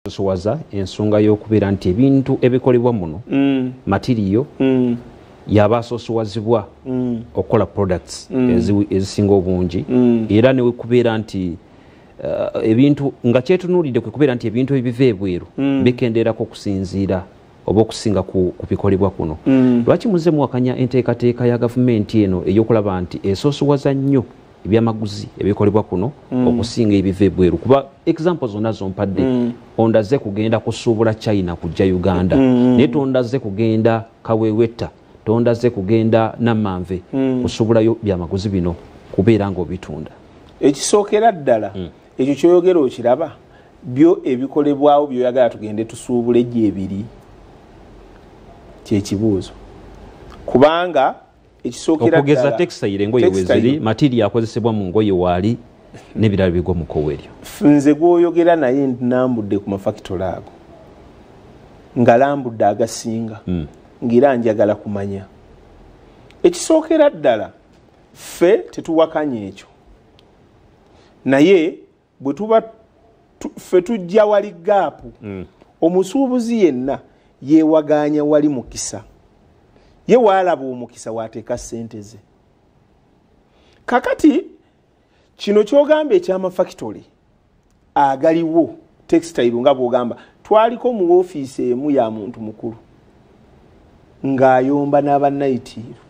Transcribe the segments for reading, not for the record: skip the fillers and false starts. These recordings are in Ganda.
Okusosowaza ensonga y'okubeera nti ebintu ebikolebwa muno, material yaba asosowazibwa okukola products ezisinga obungi, era newekubeera nti ebintu nga kyetunuulidde kwe kubeera nti ebintu ebiva ebweru bikendeerako okusinziira oba okusinga ku bikolebwa kuno. Lwaki muze muwakanya enteekateeka ya gavumenti eno ey'okulaba nti esoosowaza nnyo ebyamaguzi ebikolebwa kuno okusinga ebiva ebweru? Kuba example zonna zompadde, ondaze kugenda kusuubula China kujja Uganda, naye tondaze kugenda Kaweweta, tondaze kugenda Namanve kusuubulayo byamaguzi bino kubeera ng'obitunda. Ekisookera ddala, ekyo kyoyogera okiraba, byo ebikolebwawo byoyagala tugende tusuubule gyebiri, kyekibuuzo. Kubanga ekisookera okugeza textile, engoye weziri, material akozesebwa mu ngoye waali, n'ebirala bigwa mu kkowe eryo. Nze gwoyogera naye nambudde ku mafactory ago, nga lambudde agasinga, ng'era njagala kumanya. Ekisookera ddala, ffe tetuwakanya ekyo, naye bwe tuba ffe tujja wali gap. Omusuubuzi yenna yeewagaanya wali mukisa, ye waalaba omukisa waateeka ssente ze. Kakati kino kyogamba ekyamafactory agaliwo textile, nga bwogamba, twaliko mu woofiisi emu ya muntu mukulu ng'ayomba n'abannayitiiru,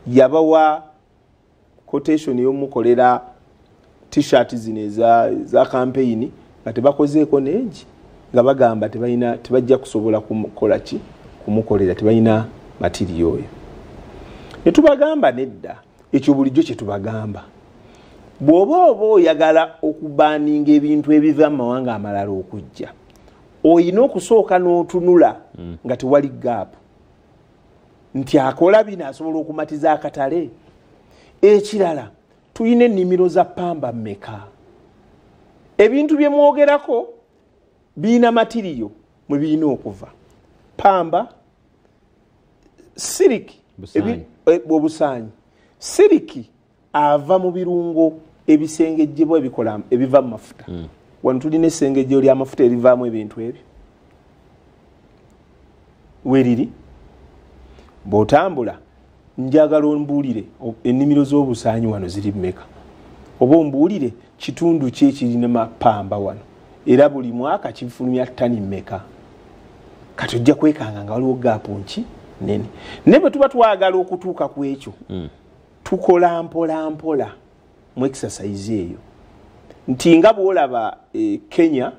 yabawa quotation y'omukolera T-shirt zino eza campaign, nga tebakozeeko neegi, nga bagamba tebalina, tebajja kusobola kumukola ki, kumukolera, tebalina material oyo. Ne tubagamba nedda, ekyo bulijjo kye tubagamba, bw'oba oba oyagala okubanninga ebintu ebiva mu mawanga amalala okujja, oyina okusooka n'otunula nga tewali gap, nti akola bino asobola okumatiza akatale. Ekirala, tuyina ennimiro za pamba mmeka? Ebintu bye mwogerako biyina material mwe birina okuva: pamba, silk, obusaanyi. Silk ava mu birungo ebisengejjebwa ebikola ebiva mu mafuta. Wano tulina essengejjo ly'amafuta erivaamu ebintu ebyo weriri. Bw'otambula, njagala ombuulire ennimiro z'obusaanyi wano ziri mmeka, oba ombuulire kitundu ki ekirina mapamba wano, era buli mwaka kifulumya ttani mmeka. Kati ojja kwekanga nga waliwo gap nki nene. Naye bwe tuba twagala okutuuka ku ekyo, tukola mpola mpola mu exercise eyo, nti nga bwolaba Kenya,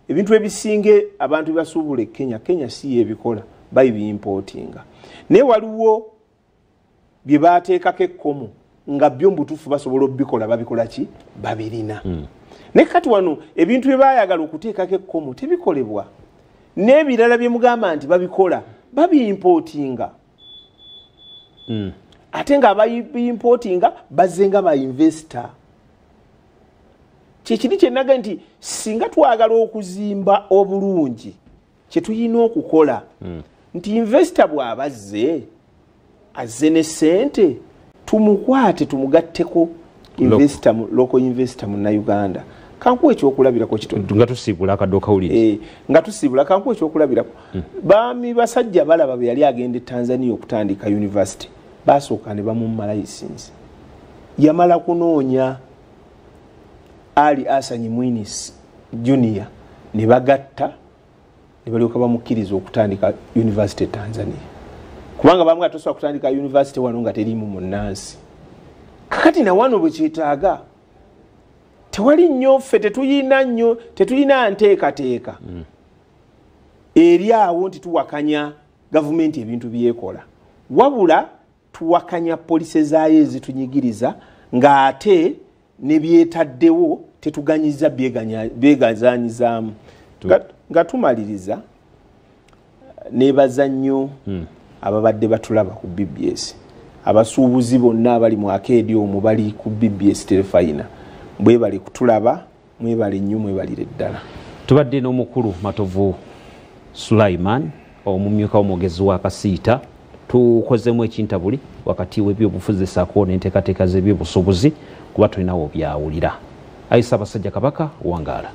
ebintu ebisinge abantu bebasuubula e Kenya, Kenya si yebikola, babiimportinga, naye waliwo bye bateekako ekkomo nga byo mubutuufu basobola obikola, babikola ki, babirina. Naye kati wano ebintu bye bayagala okuteekako ekkomo tebikolebwa, n'ebirala bye mugamba nti babikola babiimportinga, ate nga ababiimportinga bazze nga ba investor. Kyekiri kyenaga nti singa twagala okuzimba obulungi, kyetulina okukola nti investor bw'abazze azze ne ssente, tumukwate, tumugatteko investor, local investor Munnauganda. Kankuwa ekyokulabirako kitono. Nga tusiibula akadde okawulire. Nga tusiibula, kankuwa ekyokulabirako. Baami basajja balaba bwe yali agenda e Tanzania okutandika university, basooka ne bamumma license. Yamala kunoonya Ali Asanyi Mwinyi Junior ne bagatta ne balyoka bamukkiriza okutandika university e Tanzania, kubanga bamuga tosobola kutandika university wano nga teriimu munnansi. Kakati nawano bwe kyetaaga, tewali nnyo, ffe tetuyina nnyo, tetuyina nteekateeka eri awo nti tuwakanya gavumenti ebintu byekola, wabula tuwakanya policy zaayo ezitunyigiriza, ng'ate ne byetaddewo tetuganyiza byegazanyizaamu. Nga tumaliriza, nebaza nnyo ababadde batulaba ku BBS, abasuubuzi bonna abali mu arcade omwo bali ku BBS Terefayina, bwebale kutulaba, mwebale nnyo, mwebalire ddala. Tubadde n'omukulu Matovu Sulaiman, omumyuka w'omwogezi wa Kasiita. Tukozemu ekintabuli wakati w'ebyobufuzi saako n'enteekateeka z'ebyobusuubuzi, kuba tulinawo byawulira. Ayi Ssaabasajja Kabaka, wangaala.